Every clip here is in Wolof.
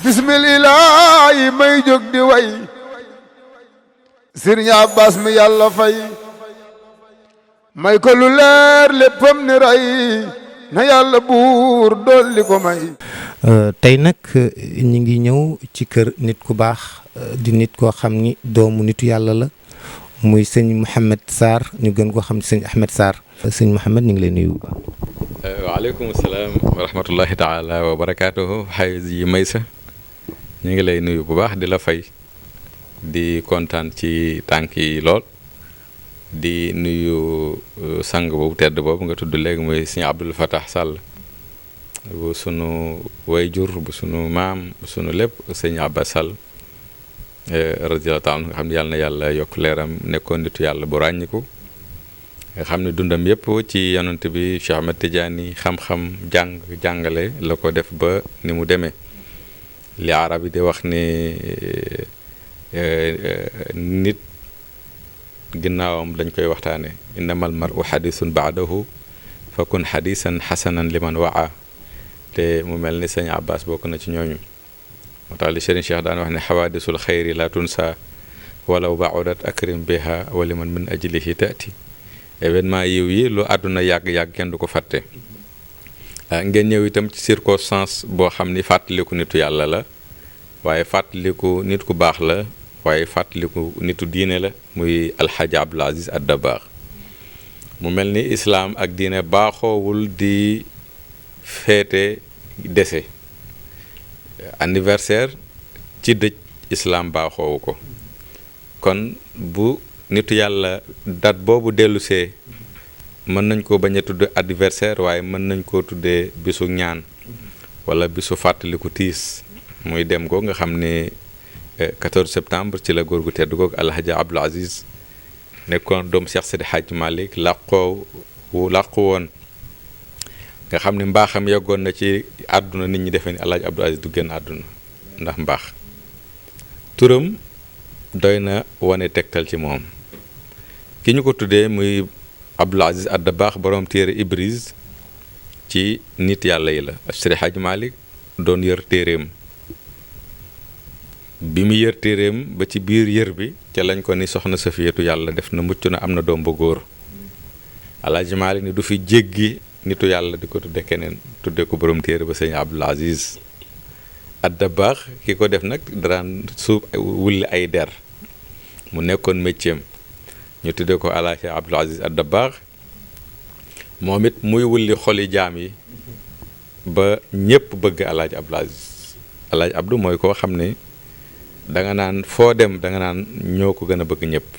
bismillaahi may jóg di way Sëriñ Abbas mi yàlla fay may ko lu leer léppam ni ray na yàlla buur dolli ko may. tey nag ñi ngi ñëw ci kër nit ku baax di nit koo xam ni doomu nitu yàlla la muy sëñ Mouhamed Sarr ñu gën koo xam sëñ Ahmed Sarr. sëñ Mouhamed ñu ngi lay nuyu. waaleykum salaam wa rahmatullahi taala wa barakaatuhu xay yi Maysa ñu ngi lay nuyu bu baax di la fay di kontaan ci tànk yi lool di nuyu sang boobu tedd boobu nga tudd léegi muy sëñ Abdul Fatah Sall bu sunu wayjur bu sunu maam bu sunu lépp sëñ Abbas Sall radiyallahu taala nga xam ne yàlla na yàlla yokk leeram nekkoon nitu yàlla bu ràññiku nga xam ne dundam yëpp ci yonent bi Cheikh Ahmed Tidiane xam-xam jàngale la ko def ba ni mu demee li arab yi di wax ne nit ginnaawam dañ koy waxtaane innamal mar'u xadisun baadahu fa kun xadisan xasanan liman waa te mu mel ni sëñ Abbas bokk na ci ñooñu moo tax li Serigne Cheikh daan wax ne xawaadisul xayri la tunsa walaw baudat akrim biha wa liman min ajlihi taati événement yiw yi lu àdduna yàgg-yàgg kenn du ko fàtte ngeen ñëw itam ci circonstance boo xam ni fàttaliku nitu yàlla la waaye fàttaliku nit ku baax la waaye fàttaliku nitu diine la muy alxaaji Abdul Aziz Ad-Dabakh mu mel ni islaam ak diine baaxoowul di feete dese anniversaire ci dëj islaam baaxoowu ko kon bu nitu yàlla date boobu dellusee mën nañ ko bañ a tudd anniversaire waaye mën nañ koo tuddee bisu ñaan wala bisu fàttaliku tiis muy dem ko nga xam ne 14 septembre ci la góor gu tedd googu alhaji Abdul Aziz nekkoon doom Cheikh Sidi Hadj Malick làqu woon nga xam ne mbaaxam yeggoon na ci àdduna nit ñi defee ni alhaji Abdul Aziz du génn àdduna ndax mbaax turam doy na wane tegtal ci moom ki ñu ko tuddee muy Abdul Aziz Ad-Dabakh borom téere Ibriz ci nit yàlla yi la Sidi Hadj Malick doon yër téeréem bi mu yër téeréem ba ci biir yër bi ca lañ ko ni soxna Safiyatu yàlla def na mucc na am na doom ba góor Alaaji Malick ni du fi jéggi nitu yàlla di ko tudde keneen tudde ko borom téere ba sëñ Abdul Aziz Ad-Dabakh ki ko def nag daraan wulli ay der mu nekkoon métier ñu tudde ko Alaaji Abdul Aziz Ad-Dabakh moom it muy wulli xoli jaam yi ba ñépp bëgg Alaaji Abdul Aziz Alaaji Abdou mooy koo xam ne da nga naan foo dem da nga naan ñoo ko gën a bëgg ñëpp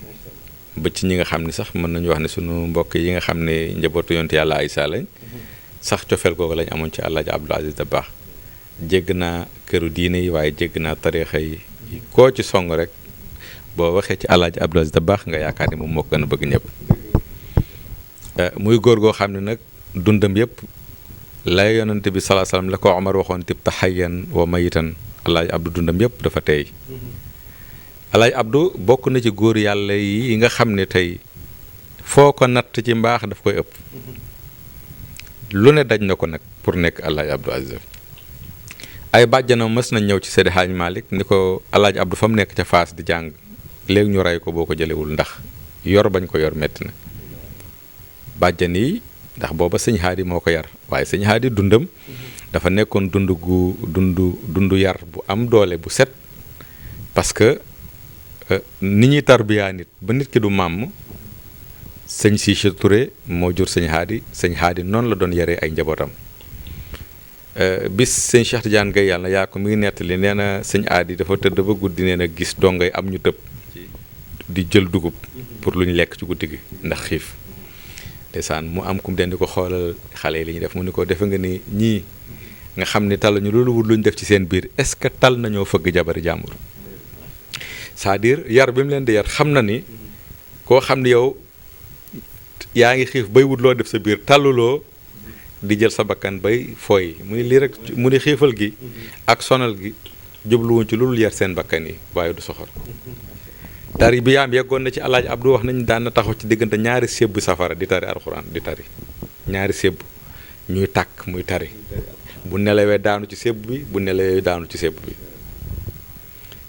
ba ci ñi nga xam ne sax mën nañu wax ne sunu mbokk yi nga xam ne njabootu yonent yàlla Aysa lañ sax cofeel googu lañ amoon ci Alaaji Abdul Aziz Dabakh jégg naa këru diine yi waaye jégg naa tariixa yi koo ci song rek boo waxee ci Alaaji Abdul Aziz Dabakh nga yaakaar ni moom moo ko gën a bëgg ñëpp muy góor goo xam ne nag dundam yëpp la yonent bi salaa salaam la ko Omar waxoon tibta hayyan wa mayitan Alaaji Abdou dundam yëpp dafa tey Alaaji Abdou bokk na ci góor yàlla yi nga xam ne tey foo ko natt ci mbaax daf koy ëpp lu ne daj na ko nag pour nekk Alaaji Abdou Aziz ay bàjjanam mës nañ ñëw ci Seydi Hadj Malick ni ko Alaaji Abdou fa mu nekk ca Faas di jàng léegi ñu rey ko boo ko jëlewul ndax yor bañ ko yor metti na bàjjan yi ndax booba sëñ Haadi moo ko yar waaye sëñ Haadi dundam dafa nekkoon dundu yar bu am doole bu set parce que ni ñuy tarbiyaa nit ba nit ki du màmm sëñ Cissé Touré moo jur sëñ Haadi noonu la doon yaree ay njabootam bis sëñ Cheikh Tidiane Gaye yàlla yaa ko mi ngi nettali nee na sëñ Haadi dafa tëdd ba guddi nee na gis dongay am ñu tëb di jël dugub pour lu ñu lekk ci guddi gi ndax xiif ndeysaan mu am kum den di ko xoolal xale yi li ñuy def mu ni ko defe nga ni ñii nga xam ni tal ñu loolu wut lu ñu def ci seen biir est-ce que tal nañoo fëgg jabari jàmbur c'est-à-dire yar bi mu leen di yar xam na ni koo xam ni yow yaa ngi xiif bay wut loo def sa biir talluloo di jël sa bakkan bay fooy mu ni lii rek mu ni xiifal gi ak sonal gi jubluwuñ ci loolu yar seen bakkan yi waaye du soxor tari bi yaam yeggoon na ci Alaaji Abdou wax nañ daan na taxaw ci diggante ñaari sébbu safara di tari alxuraan di tari ñaari sébbu ñuy tàkk muy tari bu nelawee daanu ci sébbu bi bu nelawee daanu ci sébbu bi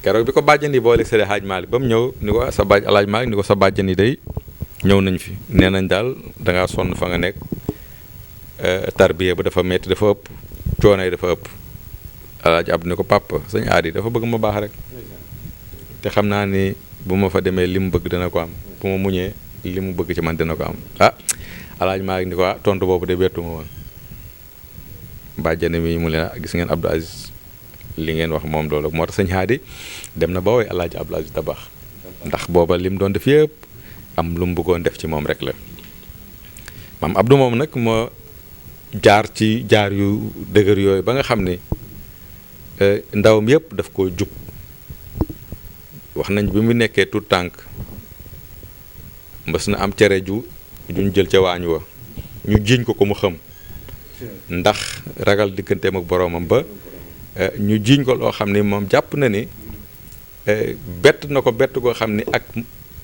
keroog bi ko bàjjan yi boole Seydi Hadj Malick ba mu ñëw ni ko sa bàjj Alaaji Malick ni ko sa bàjjan yi day ñëw nañ fi nee nañ daal dangaa sonn fa nga nekk tarbiya ba dafa metti dafa ëpp coono yi dafa ëpp Alaaji Abdu ni ko papa sëñ aadi dafa bëgg ma baax rek te xam naa ni bu ma fa demee li mu bëgg dana ko am bu ma muñee li mu bëgg ci man dina ko am Alaaji Malick ni ko tontu boobu de bettu ma woon bàjjane mi mu leen gis ngeen Abdou Aziz li ngeen wax moom loolu moo tax sëñ Haadi dem na ba woy Alaaji Abdou Aziz Dabakh ndax booba li mu doon def yëpp am lu mu bëggoon def ci moom rek la maam Abdou moom nag moo jaar ci jaar yu dëgër yooyu ba nga xam ni ndawam yëpp daf ko jub wax nañ bi mu nekkee tout tànk mbës na am cere juñ jël ca waañ wa ñu jiiñ ko mu xam ndax ragal digganteem ak boroomam ba ñu jiiñ ko loo xam ni moom jàpp na ni bett na ko bett koo xam ni ak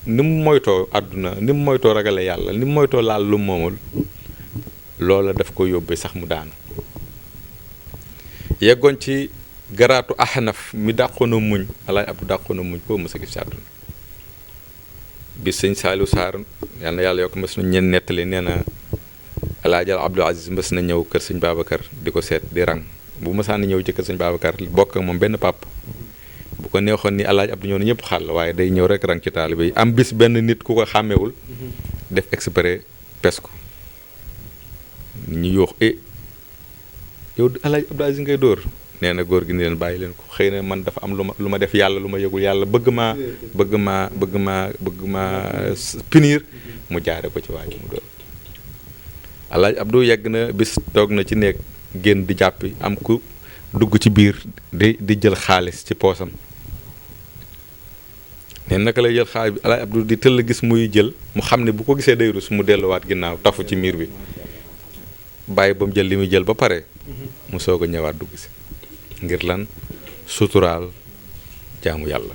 ni mu moytoo àdduna ni mu moytoo ragale yàlla ni mu moytoo laal lu moomul loola daf ko yóbbee sax mu daanu yeggoon ci garaatu Ahnaf mi dàqoon a muñ Alaaji Abdu dàqoon a muñ koo mës a gis ci àdduna bi sëñ Saliou Sarr yal na yàlla yokk mës nañ ñeen nettali nee na Alaaji Abdou Aziz mës na ñëw kër sëñ Babacar di ko seet di rang bu mësaan ñëw ci kër sëñ Babacar bokk ak moom benn pàpp bu ko neexoon ni Alaaji Abdou ñëw na ñëpp xàll waaye day ñëw rek rang ci taalibe yi am bis benn nit ku ko xàmmewul def exprès pes ko nit ñi yoox yow Alaaji Abdou Aziz ngay dóor nee na góor gi ni leen bàyyi leen ko xëy na man dafa am lu ma def yàlla lu ma yëgul yàlla bëgg maa punir mu jaare ko ci waa ji mu dóor Alaaji Abdou yegg na bis toog na ci néeg génn di jàppi am ku dugg ci biir di jël xaalis ci poosam ne naka lay jël xaalis bi Alaaji Abdou di tëll gis muy jël mu xam ne bu ko gisee day rus mu delluwaat ginnaaw tafu ci miir bi bàyyi ba mu jël li muy jël ba pare mu soog a ñëwaat dugg si ngir lan suturaal jaamu yàlla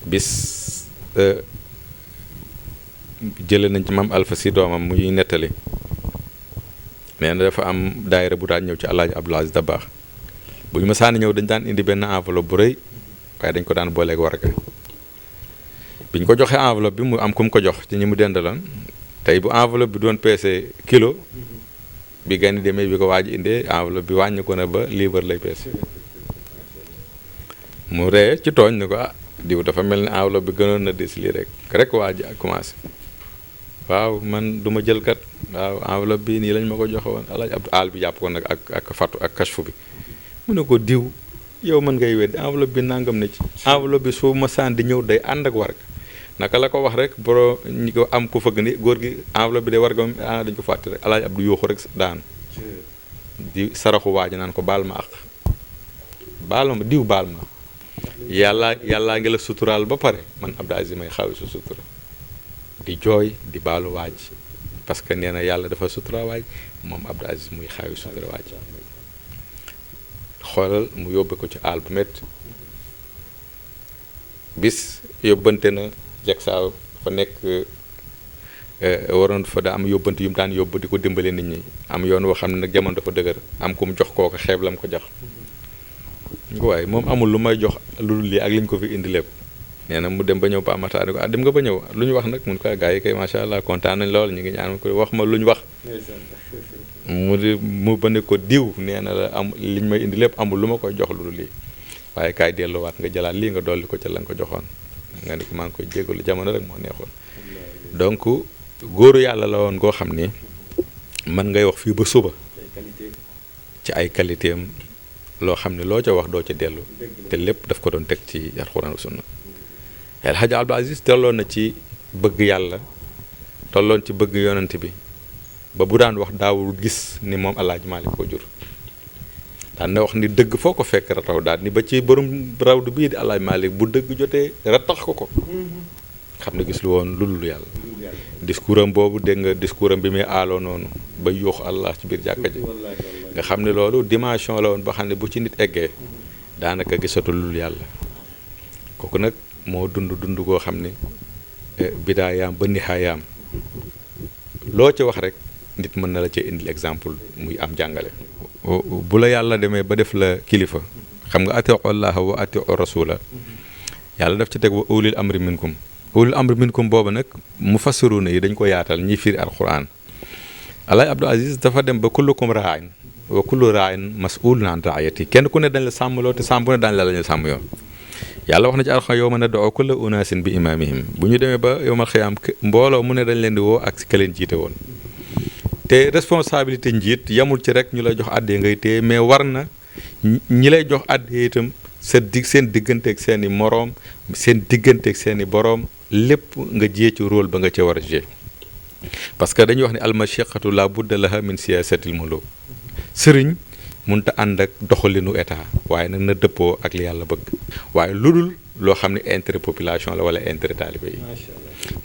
bis jële nañ ci maam Alpha si doomam muy nettali nee na dafa am daayira bu daan ñëw ci Alaaji Abdou Aziz Dabakh bu ñu ma saani ñëw dañ daan indi benn enveloppe bu rëy waaye dañ ko daan booleeg warga bi ñu ko joxee enveloppe bi mu am ku mu ko jox ci ñi mu dendaloon tey bu enveloppe bi doon peese kilo bi gani demee bi ko waaj indee enveloppe bi wàññi ko na ba livre lay peese mu ree ci tooñ ni ko diw dafa mel ni enveloppe bi gënoon na des lii rek waaj ak commencé waaw man du ma jël kat waaw enveloppe bi nii lañ ma ko joxe woon Alaaji Abdou aal bi jàpp ko nag ak fatu ak kashfu bi mu ne ko diw yow mën ngay weddi enveloppe bi nangam na ci enveloppe bi su ma saan di ñëw day ànd ak warga naka la ko wax rek boro ñi ko am ku fëgg ni góor gi enveloppe bi de warga dañ ko fàtte rek Alaaji Abdou yooxu rek daanu di saraxu waaji naan ko baal ma ak baal ma diw baal ma yàllaa ngi la suturaal ba pare man Abdou Aziz may xawi su sutura di jooy di baalu waaj parce que nee na yàlla dafa sutura waaj moom Abdou Aziz muy xawi sutura waaj xoolal mu yóbbe ko ci àll bu métti bis yóbbante na jeg saa fa nekk waroon fa da am yóbbante yu mu daan yóbbu di ko dimbale nit ñi am yoon woo xam ne nag jamono dafa dëgër am ku mu jox kooku xeeb la mu ko jox waaye moom amul lu may jox lu dul lii ak li ñu ko fi indi lépp nee na mu dem ba ñëw ba amataani ko dem nga ba ñëw lu ñu wax nag mun ko gars yi kay macha allah kontaan nañ lool ñu ngi ñaan ko wax ma lu ñu wax mu ba ne ko diw nee na la am li ñu may indi lépp amul lu ma koy jox lu dul lii waaye kaay delluwaat nga jëlaat lii nga dolli ko ca la nga ko joxoon nga ni ko maa ngi koy jégalu jamono rek moo neexoon donc góoru yàlla la woon goo xam ni mën ngay wax fii ba suba ci ay qualité am loo xam ne loo ca wax doo ca dellu te lépp daf ko doon teg ci alxuraan sunna El Hadj Abdou Aziz tolloon na ci bëgg yàlla tolloon ci bëgg yonent bi ba bu daan wax daawul gis ni moom Alaaji Maalik ko jur daan na wax ni dëgg foo ko fekk rataw daal ni ba ci borom rawdu bii di Alaaji Maalik bu dëgg jotee ratax ko xam ne gis lu woon lu dul yàlla discours am boobu dégg nga discours am bi muy aaloo noonu ba yuuxu Allah ci biir jàkka ji nga xam ne loolu dimension la woon ba xam ne bu ci nit eggee daanaka gisatul lu dul yàlla kooku nag moo dund goo xam ne bidaayaam ba nihaayaam loo ci wax rek nit mën na la ci indil exemple muy am jàngale bu la yàlla demee ba def la kilifa xam nga atiu allaha wa atiu rasula yàlla daf ci teg wa ulil amri minkum boobu nnag mufassiruna yi dañ ko yaatal ñiy firi alquran Alaaji Abdou Aziz dafa dem ba kullukum raain wa kullu raain mas'ulun an raayati kenn ku ne dañ la sàmmloo te sàmm bu ne dañ la lañu sàmm yoon yàlla wax na ci alxuraan yow ma ne doo kulla unaasin bi imaamihim bu ñu demee ba yow ma xiyaam mbooloo mu ne dañ leen di woo ak si ka leen jiite woon te responsabilité njiit yamul ci rek ñu lay jox àddee ngay téye mais war na ñi lay jox àddee itam seen digganteeg seen i moroom seen digganteeg seen i boroom lépp nga jiyee ci rôle ba nga ca war a jouer parce que dañuy wax ne almashiqatu la budda laha min siyaasatil muluk sëriñ mënut a ànd ak doxalinu état waaye nag na dëppoo ak li yàlla bëgg waaye lu dul loo xam ne intérêt population la wala intérêt taalibe yi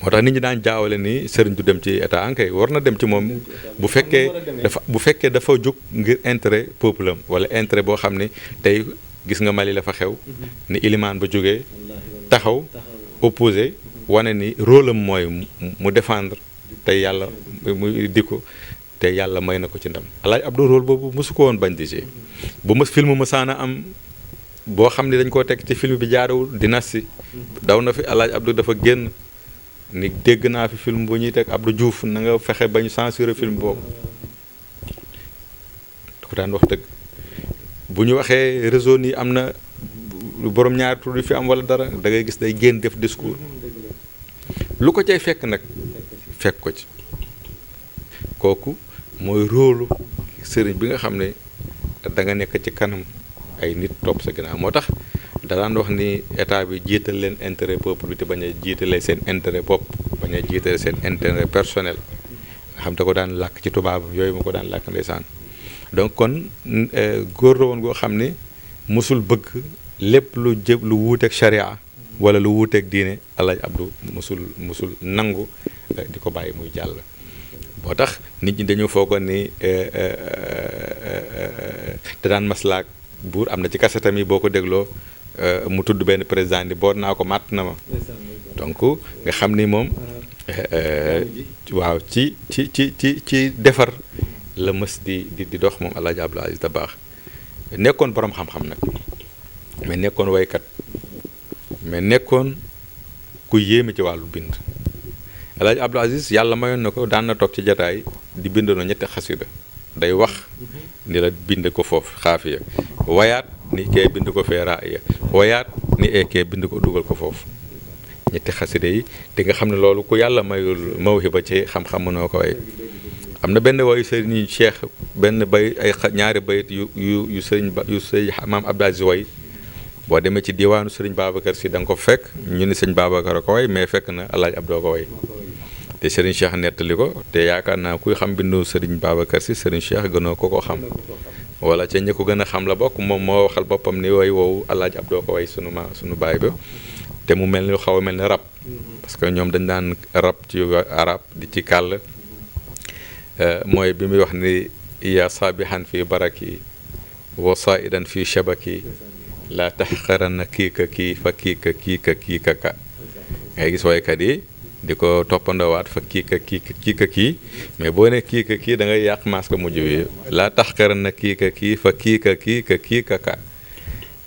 moo tax nit ñi daan jaawale ni sëriñ du dem ci état ankay war na dem ci moom bu fekkee dafa jóg ngir intérêt peuple am wala intérêt boo xam ne tey gis nga Mali la fa xew ni ilimaan ba jógee taxaw opposé wane ni rôle am mooy mu défendre tey yàlla mu di ko te yàlla may na ko ci ndam Alaaji Abdou rôle boobu mosu ko woon bañ di jouer bu ma film mësaana am boo xam ne dañ koo teg ci film bi jaarewul dynastie daw na fi Alaaji Abdou dafa génn ni dégg naa fi film bu ñuy teg Abdou Diouf na nga fexe ba ñu censurer film boobu da ko daan wax dëgg bu ñu waxee réseau nii am na borom ñaari tur fi am wala dara da ngay gis day génn def discours lu ko cay fekk nag fekk ko ci kooku mooy róolu sëriñ bi nga xam ne da nga nekk ci kanam ay nit topp sa ginnaaw moo tax da daan wax ni état bi jiital leen intérêt peuple bi te bañ a jiitale seen intérêt bopp bañ a jiitale seen intérêt personnel nga xam da ko daan làkk ci tubaab yooyu ma ko daan làkk ndeysaan donc kon góor la woon goo xam ne mosul bëgg lépp lu lu wuuteeg charia wala lu wuuteeg diine Alaaji Abdou mosul nangu di ko bàyyi muy jàll moo tax nit ñi dañoo foogoon ni da daan maslaak buur am na ci kasetam yi boo ko dégloo mu tudd benn président ni boot naa ko màtt na ma donc nga xam ni moom waaw ci defar la mës di dox moom Alaaji Abdou Aziz Dabakh nekkoon borom xam-xam nag mais nekkoon waykat mais nekkoon ku yéeme ci wàllu bind Alaaji Abdou Aziz yàlla mayoon na ko daan na toog ci jataay di bindandoo ñetti xasida day wax ni la bind ko foofu xaafiya wayaat ni kee bind ko fee raaya wayaat ni kee bind ko dugal ko foofu ñetti xasida yi te nga xam ne loolu ku yàlla mayul mawhiba ci xam-xam mënoo ko way am na benn wayu sëriñ Cheikh benn bay ay ñaari bayit yu sëriñ maam Abdou Aziz way boo demee ci diwaanu sëriñ Babacar si da nga ko fekk ñu ni sëñ Babacar a ko way mais fekk na Alaaji Abdou ko way te sëriñ Cheikh nettali ko te yaakaar naa kuy xam bindu sëriñ Babacar si sëriñ Cheikh gënoo ko xam wala ca ñi ko gën a xam la bokk moom moo waxal boppam ni way woowu Alaaji Abdou ko way sunu baay ba te mu mel ni xaw a mel ni rab parce que ñoom dañ daan rab ci arab di ci kàll mooy bi muy wax ni ya saabihan fi baraki wa saidan fi shabaki la taxqaranna kiika kii fa kiika ka ngay gis waykat yi di ko toppandoowaat fa kiika kii mais boo ne kiika kii da ngay yàq masque mujj bi la taxqaranna kiika kii fa kiika ka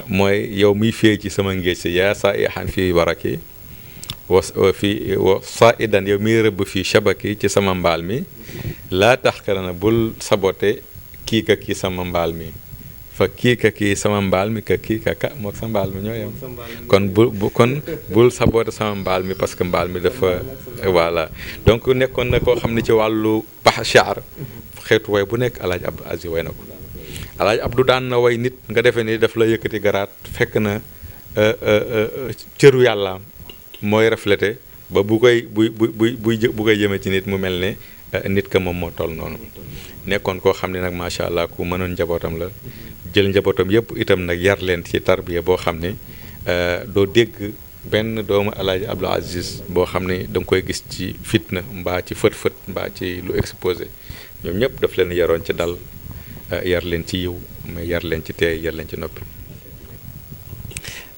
mooy yow miy fee ci sama ngéej si yaa saihan fi baraki wa saidan yow miy rëbb fii shabaki ci sama mbaal mi laa taxqaranna bul sabote kiika kii sama mbaal mi fa kii sama mbaal mi ka mook sa mbaal mi ñoo yem kon bul saboote sama mbaal mi parce que mbaal mi dafa voilà donc nekkoon na koo xam ne ci wàllu shaar xeetu way bu nekk Alaaji Abdou Aziz way na ko Alaaji Abdou daan na way nit nga defee ni daf la yëkkati garaat fekk na cëru yàlla mooy reflété ba bu koy jëmee ci nit mu mel ne nit ka moom moo toll noonu nekkoon koo xam ne nag macha allah ku mënoon njabootam la jël njabootam yëpp itam nag yar leen ci tarbiya boo xam ne doo dégg benn doomu Alaaji Abdou Aziz boo xam ne da nga koy gis ci fitna mbaa ci fët-fët mbaa ci lu exposé ñoom ñëpp daf leen yaroon ci dal yar leen ci yiw mais yar leen ci teey yar leen ci noppi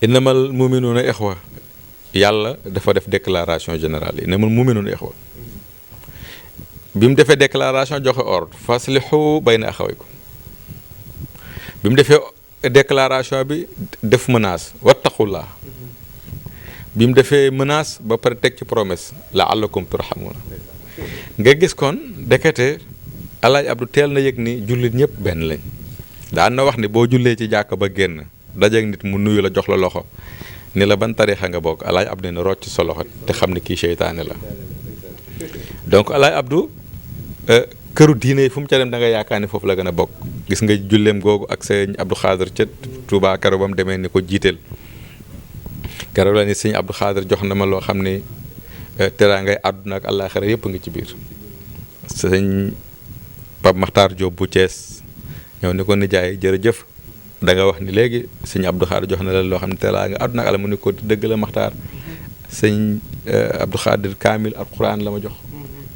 innamal muminuuna ixwa yàlla dafa def déclaration générale yi innamal muminuuna ixwa bi mu defee déclaration joxe ordre faslihu bayna axawaykum bi mu defee déclaration bi def menace wattaqullah bi mu defee menace ba pare teg ci promesse la'allakum turhamuna nga gis kon dekete Alaaji Abdou teel na yëg ni jullit ñëpp benn lañ daan na wax ni boo jullee ci jàkka ba génn dajeeg nit mu nuyu la jox la loxo ni la ban tariixa nga bokk Alaaji Abdou ne rocc sa loxo te xam ni kii seytaane la donc Alaaji Abdou këru diine yi fu mu ca dem da nga yaakaar ni foofu la gën a bokk gis nga julleem googu ak sëñ Abdou Khader ca Touba keroog ba mu demee ni ko jiiteel keroog la ni sëñ Abdou Khader jox na ma loo xam ni teraangay àdduna ak àllaaxira yëpp ngi ci biir sëñ Pape Makhtar Diop bu Thiès ñëw ni ko nijaay jërëjëf da nga wax ni léegi sëñ Abdou Khader jox na la loo xam ne teraanga àdduna ak àlla mu ni ko dëgg la Makhtar sëñ Abdou Khader kaamil alquran la ma jox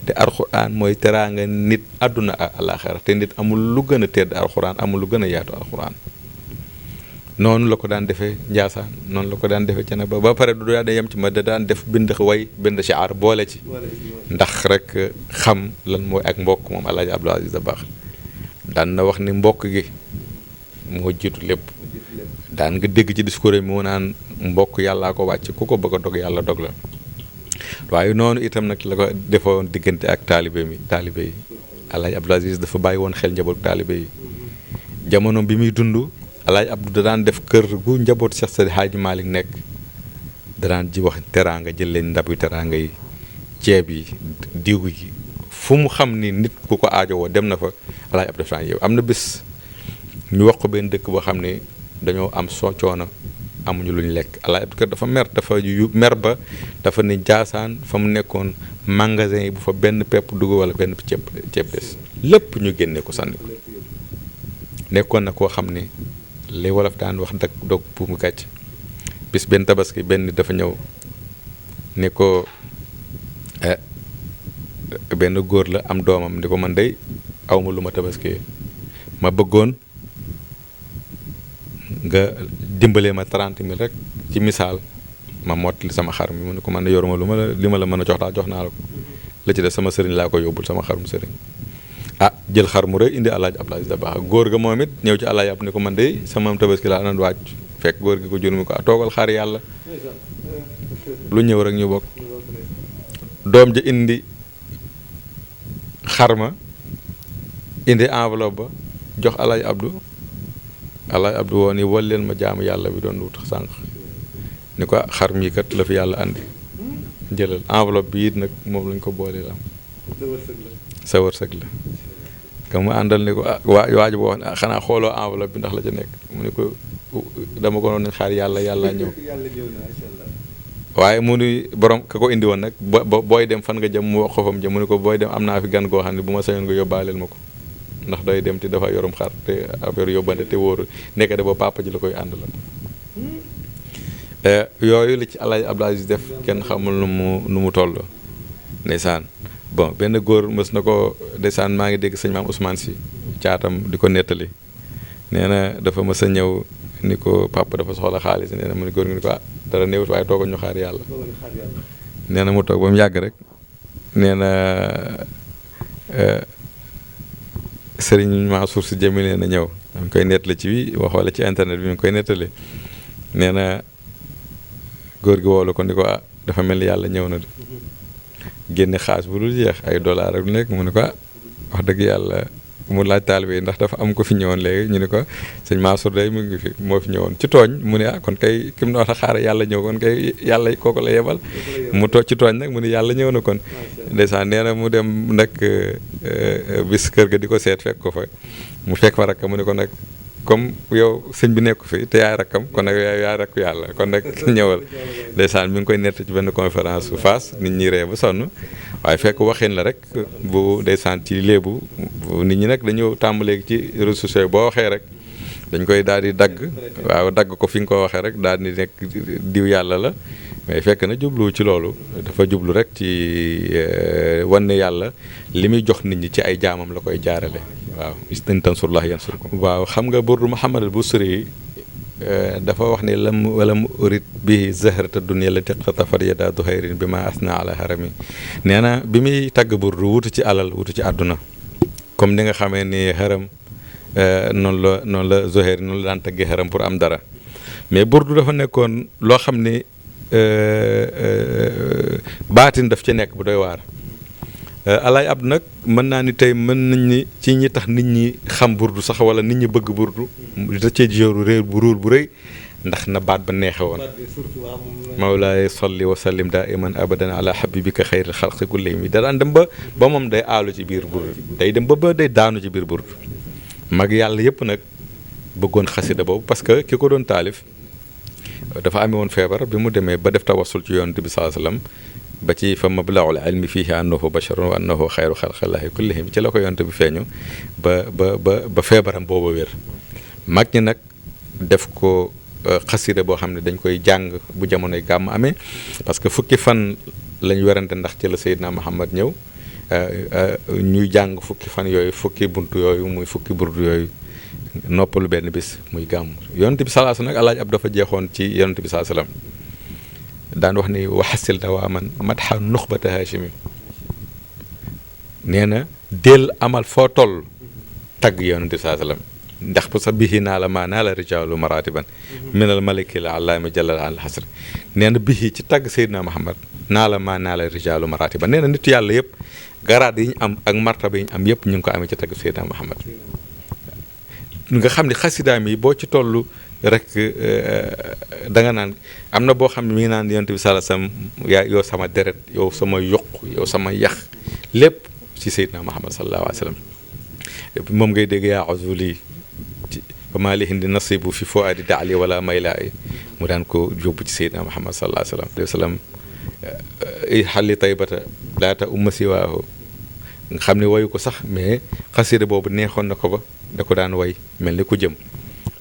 te alquran mooy teraanga nit àdduna ak àllaaxira te nit amul lu gën a tedd alquran amul lu gën a yaatu alquran noonu la ko daan defee Njaasaan noonu la ko daan defee Ceneba ba pare du daan yem ci ma da daan def bind way bind shiar boole ci ndax rek xam lan mooy ak mbokk moom Alaaji Abdou Aziz Dabakh daan na wax ni mbokk gi moo jiitu lépp daan nga dégg ci discours yi mu naan mbokk yàllaa ko wàcc ku ko bëgg a dog yàlla dog la waaye noonu itam nag la ko defoon diggante ak taalibe yi Alaaji Abdou Aziz dafa bàyyi woon xel njaboot taalibe yi jamono bi muy dund Alaaji Abdou da daan def kër gu njaboot Cheikh Seydi Hadji Malick nekk da daan ji wax teraanga jël leen ndab yu teraanga yi ceeb yi diw yi fu mu xam ni nit ku ko aajowoo dem na fa Alaaji Abdou daan yow am na bés ñu wax ko benn dëkk boo xam ne dañoo am coono amuñu lu ñu lekk Alaaji Abdou dafa mer mer ba dafa ni Njaasaan fa mu nekkoon magasin yi bu fa benn pepp dugg wala benn ceeb des lépp ñu génne ko sànni ko nekkoon na koo xam ne li wolof daan wax dog bu mu gàcc bis benn tabaski benn dafa ñëw ni ko benn góor la am doomam ni ko man day awma lu ma tabaski ma bëggoon nga dimbalee ma 30 000 rek ci misaal ma mottali sama xar mi mu ne ko man yoruma li ma la mën a jox daal jox naa la ko la ci def sama sëriñ laa ko yóbbul sama xarum sëriñ jël xar mu rëy indi Alaaji Abdou Aziz Dabakh góor ga moom it ñëw ci Alaaji Abdou ni ko man de sama tabaski laa doon waaj fekk góor gi ko jur mi ko toogal xaar yàlla lu ñëw rek ñu bokk doom ja indi xar ma indi enveloppe ba jox Alaaji Abdou woon ni wal leen ma jaamu yàlla bi doon wut sànq ni ko xar mii kat la fi yàlla andi jëlal enveloppe bi it nag moom lañ ko boole la sa wërsëg la ka mu àndal ni ko waaj boo wax ne xanaa xooloo enveloppe bi ndax la ca nekk mu ne ko dama ko doon xaar yàlla ñëw waaye mu ni borom ka ko indi woon nag booy dem fan nga jëm mu wax ko fa mu jëm mu ne ko booy dem am naa fi gan goo xam ne bu ma sañoon nga yóbbaaleel ma ko ndax day dem te dafa yorum xar te affaire yóbbante te wóoru nekk de ba papa ji la koy ànd la yooyu li ci Alaaji Abdou Aziz def kenn xamul nu mu toll ndeysaan bon benn góor mës na ko ndeysaan maa ngi dégg sëñ maam Ousmane si caatam di ko nettali nee na dafa mës a ñëw ni ko papa dafa soxla xaalis nee na mu ni góor gi ni ko dara néewut waaye toogal ñu xaar yàlla nee na mu toog ba mu yàgg rek nee na sëriñ Mansour si Djamil nee na ñëw mi ngi koy nettali ci waxoo ci internet bi mi ngi koy nettali nee na góor gi woolu ko ni ko dafa mel ni yàlla ñëw na de génne xaalis bu dul jeex ay dollar ak lu nekk mu ne ko wax dëgg yàlla mu laaj taalibe yi ndax dafa am ko fi ñëwoon léegi ñu ne ko sëñ Mansour day mu ngi fi moo fi ñëwoon ci tooñ mu ne kon kay ki mu ne wax xaar yàlla ñëw kon kay yàlla kooku la yebal mu ci tooñ nag mu ne yàlla ñëw na kon ndeysaan nee na mu dem nag bis kër ga di ko seet fekk ko fa mu fekk fa rakk mu ne ko nag comme yow sëñ bi nekku fi te yaay rakkam kon nag yaay rakku yàlla kon nag ñëwal ndeysaan mi ngi koy nett ci benn conférence bu Fass nit ñi ree ba sonn waaye fekk waxin la rek bu ndeysaan ci léebu nit ñi nag dañu tàmbalee ci réseaux sociaux boo waxee rek dañ koy daal di dagg waaw dagg ko fi nga ko waxee rek daal di nekk diw yàlla la mais fekk na jublu ci loolu dafa jublu rek ci wan yàlla li muy jox nit ñi ci ay jaamam la koy jaarale waaw in tansurullah yansurkum waaw xam nga burdu Muhammad al Busiri dafa wax ne walam urid bi zahrata dunya la tiqtatafat yada duhayrin bi ma asna ala harami nee na bi muy tagg burdu wutu ci alal wutu ci àdduna comme ni nga xamee ni haram noonu la Zuhair noonu la daan taggee xaram pour am dara mais burdu dafa nekkoon loo xam ne baatin daf ci nekk bu doy waar. Alaay Abdu nag mën naa ni tey mën nañ ni ci ñi tax nit ñi xam burdu sax wala nit ñi bëgg burdu da cee jóoru réer bu ruur bu rëy ndax na baat ba neexe woon mawlaay salli wa sallim daa iman abadan ala habibika xayril xalqi kullihim da daan dem ba moom day aalu ci biir burdu day dem ba day daanu ci biir burdu mag yàlla yëpp nag bëggoon xasida boobu parce que ki ko doon taalif dafa amee woon feebar bi mu demee ba def tawassul ci yonent bi sallallahu alayhi wasallam ba ci fa mablaghul ilmi fiihi annahu basharun wa annahu xayru xalqillahi kullihim ci la ko yonent bi feeñu ba feebaram booba wér mag ñi nag def ko xasida boo xam ne dañ koy jàng bu jamonoy gàmm amee parce que fukki fan lañ werante ndax ci la Seydina Muhammad ñëw ñuy jàng fukki fan yooyu fukki buntu yooyu muy fukki burdu yooyu noppalu benn bis muy gàmm yonent bi sallallahu alayhi wasallam nag Alaaji Abdu dafa jeexoon ci yonent bi sallallahu alayhi wasallam daan wax ni waxasil dawaaman madxa nuxbata hashimi nee na del amal foo toll tagg yonent bi sallallahu alayhi wasallam ndax bu sa bihi naa la maa naa la rijaalu maratiban minal maliki la allaami jallal al hasri nee na bihi ci tagg Seydina Muhammad naa la maa naa la rijaalu maratiban nee na nitu yàlla yëpp garaat yi ñu am ak martaba yi ñu am yëpp ñu ngi ko amee ci tagg Seydina Muhammad nga xam ne xasidaam yi boo ci toll rek da nga naan am na boo xam ne mi ngi naan yonent bi sallallahu alayhi wasallam yaa yow sama deret yow sama yoq yow sama yax lépp ci Seydina Muhammad sallallahu alayhi wasallam moom ngay dégg yaa azuli ba maa li hindi nasibu fi fuadi daali wala maylaayi mu daan ko yóbbu ci Seydina Muhammad sallallahu alayhi wasallam xalli taybata laata umma siwaahu nga xam ne wayu ko sax mais xasida boobu neexoon na ko ba da ko daan way mel ni ku jëm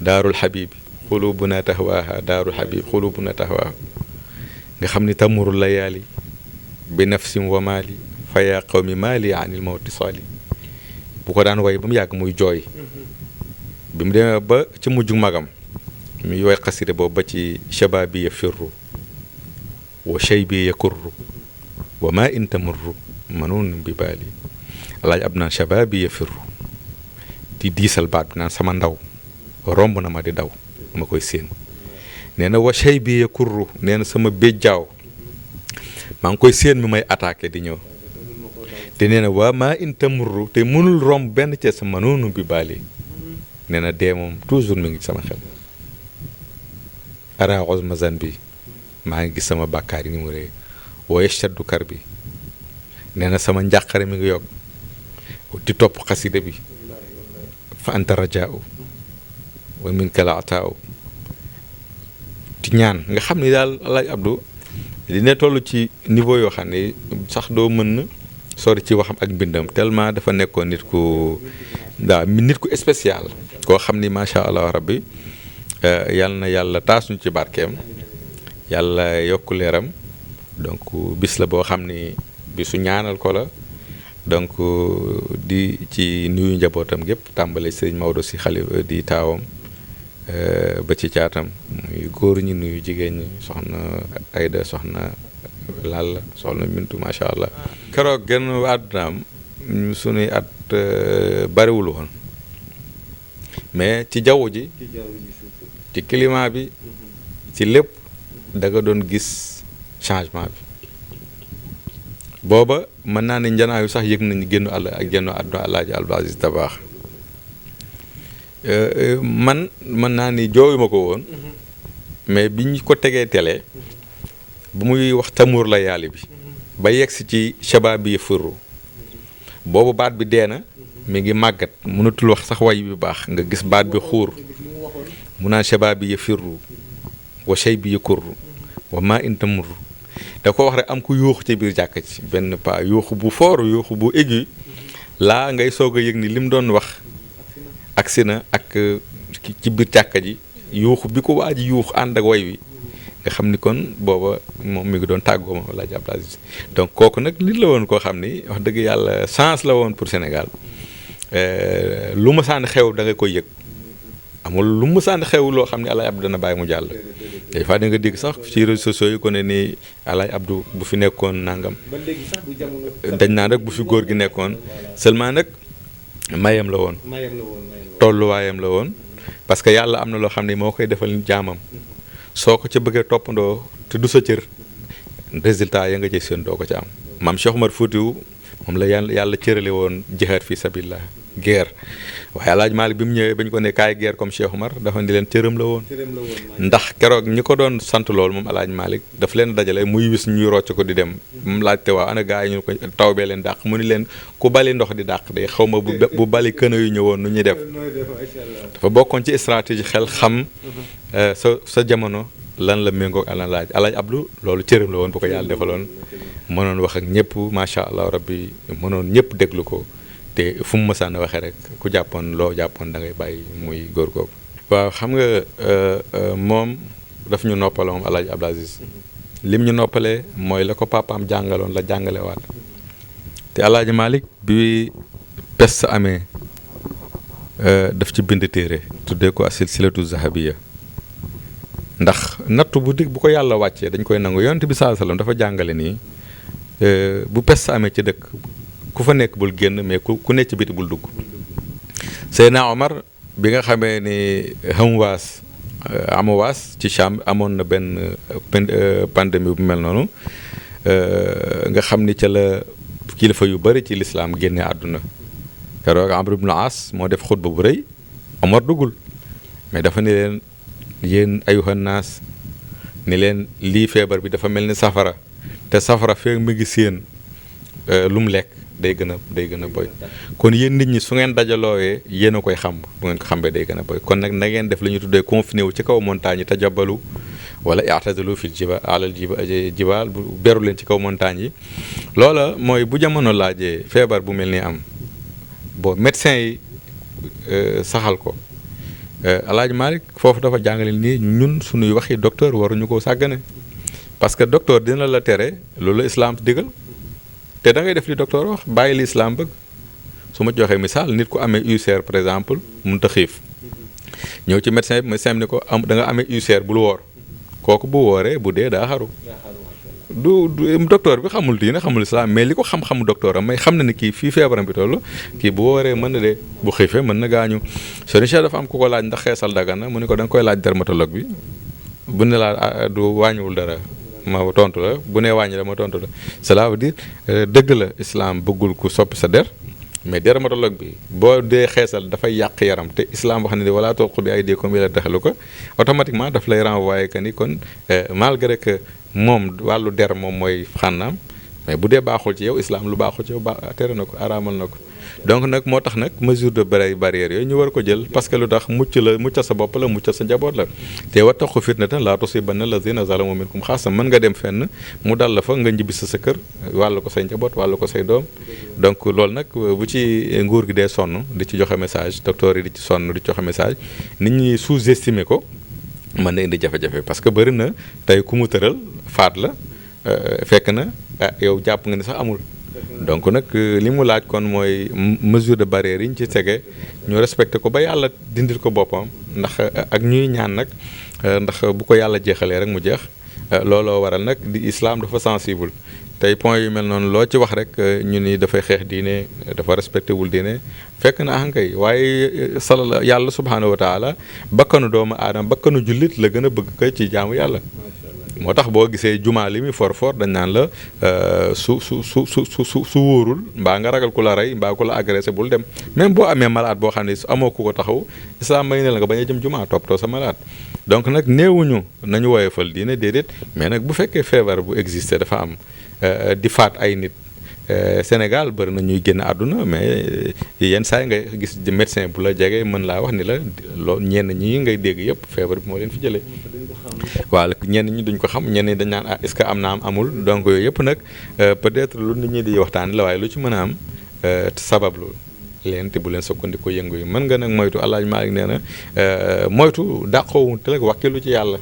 daarul xabib xulubuna tahwaaha daarul xabib xulubuna tahwaaha nga xam ni tamurul layaali bi nafsim wa maali fa yaa qawmi maali anil mawti saali bu ko daan way ba mu yàgg muy jooy bi mu demee ba ci mujj magam muy way xasida boobu ba ci shababi ya firru wa shaybi ya kurru wa ma in tamurru manun bi baali Alaaji Abdu naan shababi ya firru di diisal baat bi naan sama ndaw romb na ma di daw ma koy séen nee na wa shaybi ya kurru nee na sama béjjaaw maa ngi koy séen mi may attaqué di ñëw te nee na waa maa in tamurru te mënul romb benn ci sama noonu bi baali nee na dee moom toujours mi ngi sama xel ara uzma zan bi maa ngi gis sama bàkkaar yi ni mu rëy wa yashaddu kar bi nee na sama njàqare mi ngi yokk di topp xasida bi fa anta rajaa'u wa minka la'taa'u di ñaan nga xam ni daal Alaaji Abdu dina toll ci niveau yoo xam ne sax doo mën sori ci waxam ak mbindam tellement dafa nekkoon nit ku spécial koo xam ni macha allah rabbi yal na yàlla taas ñu ci barkeem yàlla yokku leeram donc bis la boo xam ni bisu ñaanal ko la donc di ci nuyu njabootam gépp tàmbale sëñ Maodo si xalifa di taawam ba ci caatam muy góor ñi nuyu jigéen ñi soxna Ayda soxna Lalla soxna Mintu macha allah. keroog genn àddunaam sunuy at bariwul woon mais ci jaww ji ci climat bi ci lépp da nga doon gis changement bi booba mën naa ne njanaayu sax yëg nañu génn àdduna Alaaji Abdou Aziz Dabakh man mën naa ni jooyuma ko woon mais bi ñu ko tegee télé bu muy wax tamur la yàlla bi ba yegsi ci shabaab yi furru boobu baat bi dee na mi ngi màggat mënatul wax sax way bi baax nga gis baat bi xuur mu naan shabaab yi firru wa shay bi yakurru wa maa in tamurru da ko wax rek am ku yuuxu ci biir jàkka ci benn pas yuuxu bu fort yuuxu bu aigu laa ngay soog a yëg ni li mu doon wax agsi na ak ci biir jàkka ji yuuxu bi ko waa ji yuuxu ànd ak way wi nga xam ni kon booba moom mi ngi doon tàggoo ma Alaaji Abdou Aziz donc kooku nag nit la woon koo xam ni wax dëgg yàlla chance la woon pour Sénégal lu ma sànni xew da nga koy yëg amul lu ma sànni xew loo xam ne Alaaji Abdou dana bàyyi mu jàll des fois da nga dégg sax ci réseaux sociaux yi ko ne ni Alaaji Abdou bu fi nekkoon nangam dañ naan rek bu fi góor gi nekkoon seulement nag mayam la woon tolluwaayam la woon parce que yàlla am na loo xam ne moo koy defal jaamam soo ko ca bëggee toppandoo te du sa cër résultat ya nga ci seen doo ko ci am maam Cheikh Omar Foutiyou moom la yàlla cërale woon jihaad fi sabilillah guerre waaye El Hadj Malick bi mu ñëwee ba ñu ko ne kaay guerre comme Cheikh Omar dafa ni leen cëram la woon ndax keroog ñi ko doon sant loolu moom El Hadj Malick daf leen dajale muy wis ñuy rocc ko di dem mu laajte waaw ana gaa yi ñu ko taw bee leen dàq mu ni leen ku bali ndox di dàq de xaw ma bu bali këna yu ñëwoon nu ñuy def dafa bokkoon ci stratégie xel xam sa jamono lan la méngoog El Hadj Abdou loolu cëram la woon bu ko yàlla defaloon mënoon wax ak ñëpp macha allah rabbi mënoon ñëpp déglu ko te fu mu mësaan a waxee rek ku jàppoon loo jàppoon da ngay bàyyi muy góor googu. waaw xam nga moom daf ñu noppale moom El Hadj Abdou Aziz lim ñu noppalee mooy la ko papaam jàngaloon la jàngale waat te El Hadj Malick bi peste amee daf ci bind téere tuddee ko silsilatu zahabiya ndax nattu bu ko yàlla wàccee dañ koy nangu yonent bi sallallahu alayhi wasallam dafa jàngale nii bu peste amee ci dëkk ku fa nekk bul génn mais ku nekk ci biti bul dugg Seydina Omar bi nga xamee ni Amawaas ci Cham amoon na benn pandémie bu mel noonu nga xam ni ca la kilifa yu bari ci lislaam génne àdduna keroog Amr ibn As moo def xutba bu rëy Omar duggul mais dafa ni leen yéen ayuhan naas ni leen lii feebar bi dafa mel ni safara te safara fee mu ngi séen lu mu lekk day gën a boy kon yéen nit ñi su ngeen dajaloowee yéen a koy xam bu ngeen ko xambee day gën a boy kon nag na ngeen def la ñuy tuddee confiné wu ci kaw montagne yi tajabalu wala i'tazalu fil jibaal alal jibaal bu beru leen ci kaw montagne yi loola mooy bu jamono laajee feebar bu mel ni am bon médecin yi saxal ko El Hadj Malick foofu dafa jàngale nii ñun suñuy waxi docteur waruñu ko sàggane parce que docteur dina la tere loolu la islam digal te da ngay def li docteur wax bàyyi li islam bëgg su ma joxee misaal nit ku amee ulcère par exemple mënut a xiif ñëw ci médecin bi ni ko da nga amee ulcère bul woor kooku bu wooree bu dee daa xaru du docteur bi xamul diine xamul islam mais li ko xam-xamu docteur am may xam na ni kii fii feebaram bi toll kii bu wooree mën na dee bu xiifee mën na gaañu Serigne Cheikh dafa am ku ko laaj ndax xeesal dagan na mu ne ko da nga koy laaj dermatologue bi bu ne laa du wàññiwul dara ma tontu la bu nee wàññi la ma tontu la cela veut dire dëgg la islam bëggul ku soppi sa der mais dermatologue bi boo dee xeesal dafay yàq yaram te islam wax na ni wala tulqu bi aydikum ila tahluka automatiquement daf lay renvoyer que ni kon malgré que moom wàllu der moom mooy xànnaam mais bu dee baaxul ci yow islam lu baaxul ci yow tere na ko araamal na ko donc nag moo tax nag mesure de barrière yooyu ñu war ko jël parce que lu tax muccal sa bopp la muccal sa njaboot la te wattaqu fitnatan laa tusibanna lazina zalamu minkum xaasa mën nga dem fenn mu dal la fa nga njibbi sa kër wàllu ko say njaboot wàllu ko say doom donc loolu nag bu ci nguur gi dee sonn di ci joxe message docteur yi di ci sonn di ci joxe message nit ñi sous-estimer ko mën na indi jafe-jafe parce que bëri na tey ku mu tëral faat la fekk na yow jàpp nga ni sax amul donc nag li mu laaj kon mooy mesure de barrière yi ñu ci tege ñu respecté ko ba yàlla dindil ko boppam ndax ak ñuy ñaan nag ndax bu ko yàlla jeexalee rek mu jeex looloo waral nag di islam dafa sensible tey point yu mel noonu loo ci wax rek ñu ni dafay xeex diine dafa respecté wul diine fekk na ahankay waaye yàlla subhaanahu wa taala bakkanu doomu aadama bakkanu jullit la gën a bëgg ko ci jaamu yàlla moo tax boo gisee jumaa li muy for dañ naan la su wóorul mbaa nga ragal ku la rey mbaa ku la agressé bul dem même boo amee malade boo xam ne su amoo ku ko taxaw islam may ne la nga bañ a jëm jumaa toppatoo sa malade donc nag néewuñu nañu woyofal diine déedéet mais nag bu fekkee feebar bu existé dafa am di faat ay nit Sénégal bëri na ñuy génn àdduna mais yenn saa yi nga gis médecin bu la jege mën laa wax ni la loolu ñenn ñi ngay dégg yëpp feebar bi moo leen fi jëlee waaw ñenn ñi duñ ko xam ñenn ñi dañ naan est-ce que am na am amul donc yooyu yëpp nag peut-être lu nit ñi di waxtaan la waaye lu ci mën a am sabablu leen te bu leen sukkandiku yëngu yi mën nga nag moytu El Hadj Malick nee na moytu dàqoowu te nag wàkkilu ci yàlla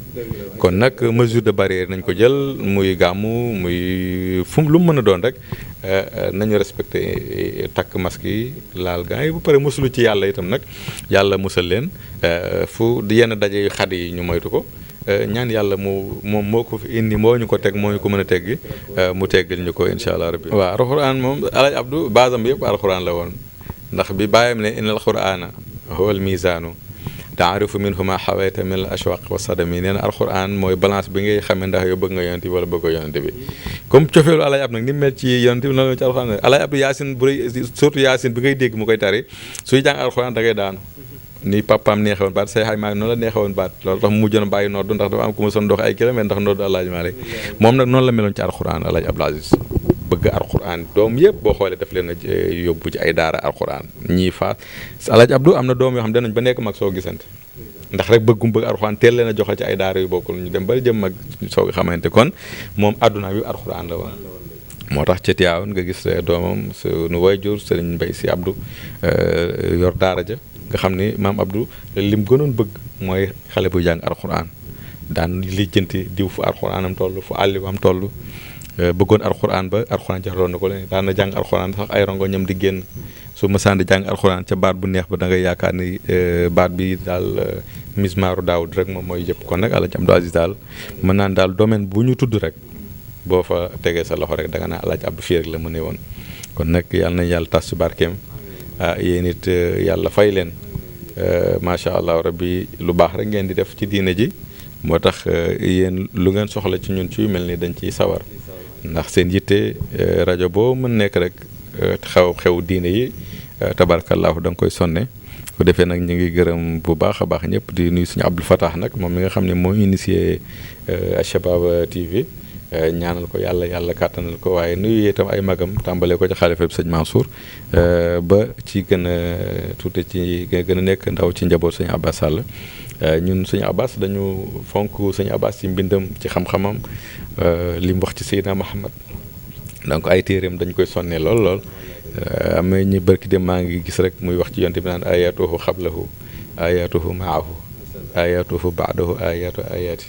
kon nag mesure de barrière nañ ko jël muy gàmmu muy fu lu mu mën a doon rek nañu respecté takk masque yi laal gants yi bu pare musulu ci yàlla itam nag yàlla musal leen fu yenn daje yu xat yi ñu moytu ko ñaan yàlla moom moo ko fi indi moo ñu ko teg moo ñu ko mën a teggi mu teggal ñu ko incha allah rabbi waaw alxuraan moom El Hadj Abdou basam yëpp alxuraan la woon ndax bi bàyyam ne innal qur'ana huwa al mizaanu taarifu minhu ma xawayta min al ashwaq wa sadami nee na alquran mooy balance bi ngay xamee ndax yow bëgg nga yonent bi wala bëgg yonent bi comme cofeelu alay ab nag ni mel ci yonent bi noonu la ci alquran alay ab yaasin bu rëy surtout yaasin bi ngay dégg mu koy tari suy jàng alquran da ngay daanu ni papaam neexewoon baat say xay maa noonu la neexewoon baat loolu tax mu mujjoon bàyyi noddu ndax dafa am ku ma son dox ay kilomètres ndax noddu Alaaji Maalik moom nag noonu la meloon ci alquran Alaaji Abdou Aziz bëgg alquran doom yëpp boo xoolee daf leen a yóbbu ci ay daara alquran ñii faat Alaaji Abdou am na doom yoo xam danañ ba nekk mag soo gisante ndax rek bëggum bëgg alquran teel leen a joxe ci ay daara yu bokkul ñu dem ba jëm mag soo xamante kon moom adduna bi alquran la woon moo tax ci Tiwaawan nga gis doomam sunu waajur Sëriñ Mbay Si Abdou yor daara ja nga xam ni maam Abdou lim gënoon bëgg mooy xale bu jàng alquran daan lijjanti diw fu alquranam toll fu àlliwam toll bëggoon alquran ba alquran jaxaloon na ko leen daan na jàng alquran sax ay rongo ñam di génn su ma sànni jàng alquran ca baat bu neex ba da ngay yaakaar ni baat bi daal mismaaru daawud rek moom mooy yëpp kon nag Alaaji Abdou Aziz daal mën naan daal domaine bu ñu tudd rek boo fa tegee sa loxo rek da nga naa Alaaji Abdou fii rek la mënee woon kon nag yàlla nañ yàlla tas ci barkeem yéen it yàlla fay leen macha allah rabbi lu baax rek ngeen di def ci diine ji moo tax yéen lu ngeen soxla ci ñun ci mel ni dañ ciy sawar ndax seen yitte rajo boo mën nekk rek xew diine yi tabarkallahu da nga koy sonne ku defee nag ñu ngi gërëm bu baax a baax ñëpp di nuyu suñu Abdou Fatah nag moom mi nga xam ne moo initié Shabab TV ñaanal ko yàlla kàttanal ko waaye nuyu itam ay magam tàmbalee ko ci xalifa bi sëñ Mansour ba ci gën a tuuti ci gën a nekk ndaw ci njaboot sëñ Abbas Sall ñun sëñ Abbas dañu fonk sëñ Abbas ci mbindam ci xam-xamam li mu wax ci Seydina Muhammad donc ay téeréem dañ koy sonnee lool am na ñu barki dem maa ngi gis rek muy wax ci yonte bi naan ayatuhu xablahu ayatuhu maahu ayatuhu baadahu ayati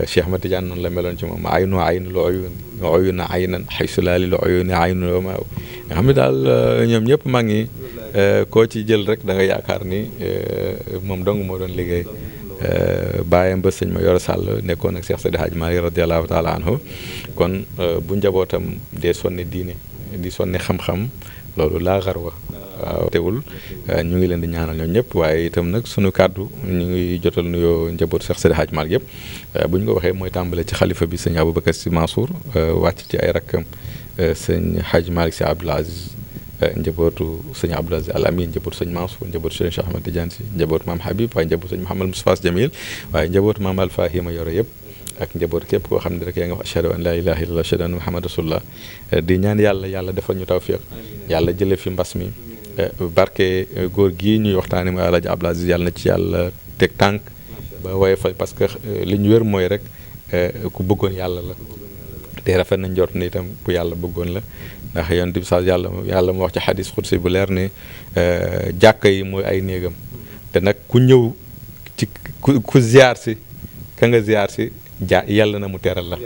Cheikh Ahmad Tidiane noonu la meloon ci moom aynu aynul uyun aynan xaysu laa lil uyuni aynun wa maa nga xam ne daal ñoom ñëpp maa ngi koo ci jël rek da nga yaakaar ni moom dong moo doon liggéey bàyyam ba sëñ ma Yoro Sall nekkoon ak Cheikh Seydi Hadji Malick radiyallahu taala anhu kon bu njabootam dee sonne diine di sonne xam-xam loolu laa xarwa waaw teewul ñu ngi leen di ñaanal ñoom ñëpp waaye itam nag sunu kàddu ñu ngi jotal nuyoo njaboot Cheikh Seydi Hadji Malick yëpp bu ñu ko waxee mooy tàmbale ci xalifa bi sëñ Aboubacar Sy Mansour wàcc ci ay rakkam sëñ Hadji Malick Sy Abdoul Aziz njabootu sëñ Abdoul Aziz Al Amin njabootu sëñ Mansour njabootu sëñ Cheikh Ahmad Tidiane Sy njabootu maam Habib waaye njabootu sëñ Mouhamadou Moustapha Jamil waaye njabootu maam Alfahima Yoro yëpp ak njaboot képp koo xam ne rek yaa nga wax ashhadu an laa ilaaha illallah ashhadu anna muhammad rasulullah di ñaan yàlla defal ñu tawfiq yàlla jële fi mbas mi barke góor gii ñuy waxtaane mooy Alaaji Abdou Aziz yàlla na ci yàlla teg tànk ba waaye fay parce que li ñu wér mooy rek ku bëggoon yàlla la te rafet nañ njort ni itam ku yàlla bëggoon la ndax yonent bi sax yàlla mu wax ci xadis xudsi bu leer ne jàkka yi mooy ay néegam te nag ku ñëw ci ku ziar si ka nga ziar si yàlla na mu teral la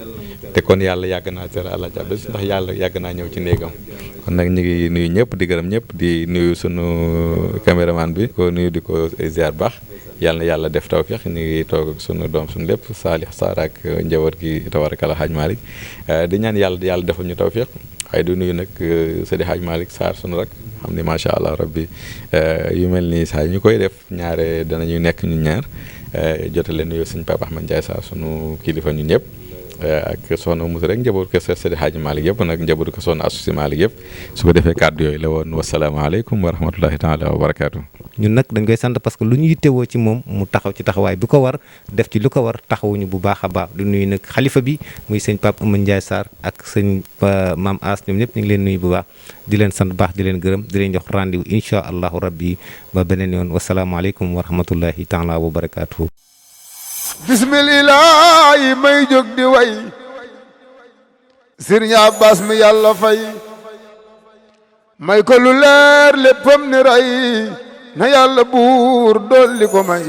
te kon yàlla yàgg naa teral Alaaji Abdou Aziz ndax yàlla yàgg naa ñëw ci néegam kon nag ñu ngi nuyu ñëpp di gërëm ñëpp di nuyu sunu caméraman bi ko nuyu di ko ziar baax yàlla na yàlla def tawfiq ñu ngi toog ak sunu doom sunu lépp Salih Sarr ak njaboot gi tabarakalla Hadj Malick di ñaan yàlla defal ñu tawfiq waaye di nuyu nag Seydi Hadj Malick Sarr sunu rak xam ni macha allah rabbi yu mel nii saa ñu koy def ñaare danañu nekk ñu ñaar jotale nuyu sëñ Papa Ahmed Ndiaye Sarr sunu kilifa ñu ñëpp ak soxna Moussa rek njaboot ko Seydi Hadji Malick yëpp nag njaboot ko soxna Astou Sy Malick yëpp su ko defee kàddu yooyu la woon wasalaamaaleykum wa rahmatullahi taala wa barakaatu. ñun nag dañ koy sant parce que lu ñu yittewoo ci moom mu taxaw ci taxawaay bi ko war def ci lu ko war taxawuñu bu baax a baax du nuyu nag xalifa bi muy sëñ Pape Amadou Ndiaye Sarr ak sëñ Maam As ñoom ñëpp ñu ngi leen nuyu bu baax di leen sant baax di leen gërëm di leen jox rendez-vous incha allahu rabbi ba beneen yoon wasalaamaaleykum wa rahmatullahi taala wa barakaatu. bismillah may jóg di way Sëriñ Abbas mi yàlla fay may ko lu leer léppam ni ray na yàlla buur dolli ko may